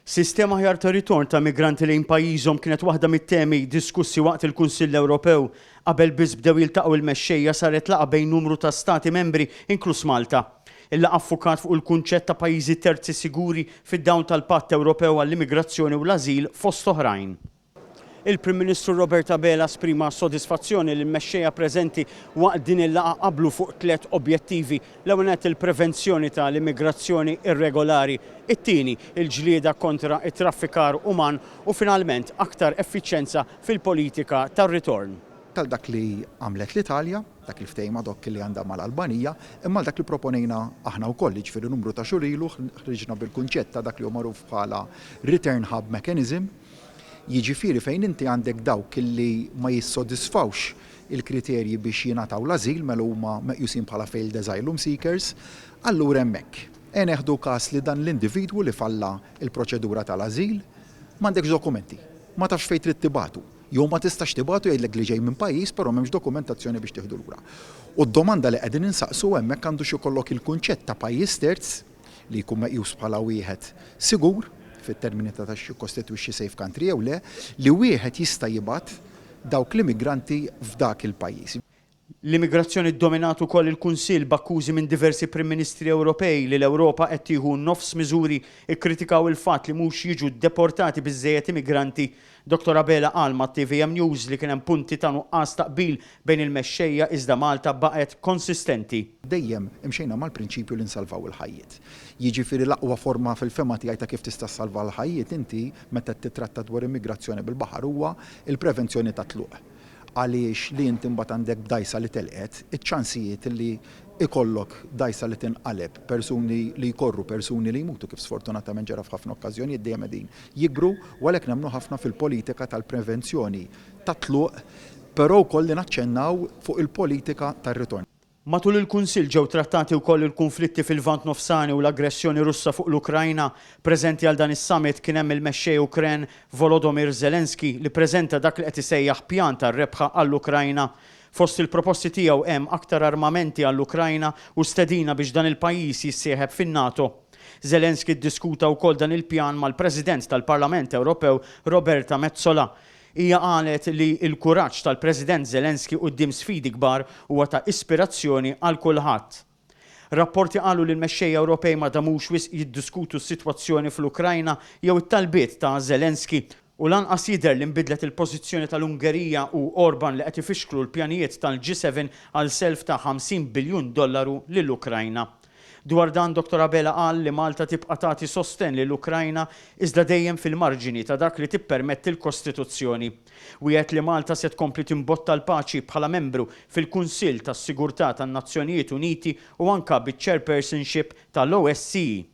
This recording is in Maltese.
Sistema aħjar ta' ritorn ta' migranti lejn pajjiżhom kienet waħda mit-temi diskussi waqt il-Kunsill Ewropew. Qabel biss bdew jiltaqgħu il-mexxejja saret laqgħa bejn numru ta' stati membri, inkluż Malta. Il-laqgħa ffukat fuq il-kunċett ta' pajjiżi terzi siguri fid-dawl tal-Patt Ewropew għall-Immigrazzjoni u l-Ażil fost oħrajn. Il-Prim Ministru Robert Abela esprima sodisfazzjoni li l-mexxejja preżenti waqt din il-laqgħa qablu fuq tlett objettivi, l-ewwel nett il-prevenzjoni ta' l-immigrazzjoni irregolari, it-tieni, il-ġlieda kontra t-traffikar uman u finalment aktar effiċjenza fil-politika tar-ritorn. Għal dak li għamlet l-Italja, dak il-ftehim ad hoc li għandha mal-Albanija, imma għal dak li proponejna aħna wkoll, jiġifieri numru ta' xhur ilu ħriġna bil-kunċett ta' dak li hu magħruf bħala Return Hub Mechanism, Jiġifieri fejn inti għandek dawk li ma jissodisfawx il-kriterji biex jingħataw l-ażil mela huma meqjusin bħala failed asylum seekers, allura hemmhekk e neħdu każ li dan l-individwu li falla l-proċedura tal-ażil m'għandekx dokumenti, ma tafx fejn trid tibagħtu, jew ma tistax tibagħtu jgħidlek li ġej minn pajjiż però m'hemmx dokumentazzjoni biex tieħdu lura. U d-domanda li qegħdin insaqsu hemmhekk għandux ikollok il-kunċett ta' pajjiż terz, li jkun meqjus bħala wieħed sigur, fit-termini ta' x'jikkostitwixxi safe country jew le, li wieħed jista' jibgħat dawk l-immigranti f'dak il-pajjiż. L-immigrazzjoni ddominat ukoll il-Kunsill b'akkużi minn diversi Prim Ministri Ewropej li l-Ewropa qed tieħu nofs miżuri kkritikaw il-fatt li mhux jiġu deportati biżżejjed immigranti Dottor Abela qal ma' tvm News li kien hemm punti ta' nuqqas ta' qbil bejn il-mexxejja iżda Malta baqgħet konsistenti. Dejjem imxejna mal-prinċipju li nsalvaw il-ħajjiet. Jiġifieri l-aqwa forma fil-fehma tiegħi ta' kif tista' ssalva l-ħajjiet inti meta qed titratta dwar immigrazzjoni bil-baħar huwa l-prevenzjoni tat-tluq. Għaliex li inti mbagħad għandek dgħajsa li telqet, iċ-ċansijiet li ikollok dgħajsa li tinqaleb, persuni li jkorru, persuni li jmutu kif sfortunatament ġara f'ħafna okkażjonijiet dejjem qegħdin jikbru u għalhekk nemmnu ħafna fil-politika tal-prevenzjoni tat-tluq però wkoll li naċċennaw fuq il-politika tar-ritorn. Matul il-Kunsill ġew trattati wkoll il-kunflitti fil-Lvant Nofsani u l-aggressjoni Russa fuq l-Ukrajna. Preżenti għal dan is-summit kien hemm il-Mexxej Ukren Volodymyr Zelensky li preżenta dak li qed isejjaħ pjan tar-rebħa għall-Ukrajna. Fost il-proposti tiegħu hemm aktar armamenti għall-Ukrajna u stedina biex dan il-pajjiż jissieħeb fin-NATO. Zelensky ddiskuta wkoll dan il-pjan mal-President tal-Parlament Ewropew Roberta Metsola. Hija qalet li l-kuraġġ tal-President Zelensky quddiem sfidi kbar huwa ta' ispirazzjoni għal kulħadd. Rapporti qalu li l-mexxejja Ewropej ma damux wisq jiddiskutu s-sitwazzjoni fl-Ukrajna jew it-talbiet ta' Zelensky u lanqas jidher li nbidlet il-pożizzjoni tal-Ungerija u Orban li qed ifixklu l-pjanijiet tal-G7 għal self ta' 50 biljun dollaru lill-Ukrajna. Dwar dan Dottor Abela qal li Malta tibqa' tagħti sostenn lill-Ukrajna iżda dejjem fil-marġini ta' dak li tippermetti l-Kostituzzjoni. Wiegħed li Malta se tkompli timbotta l-paċi bħala membru fil-Kunsill tas-Sigurtà tan-Nazzjonijiet Uniti u anka biċ-Chairpersonship tal-OSCE.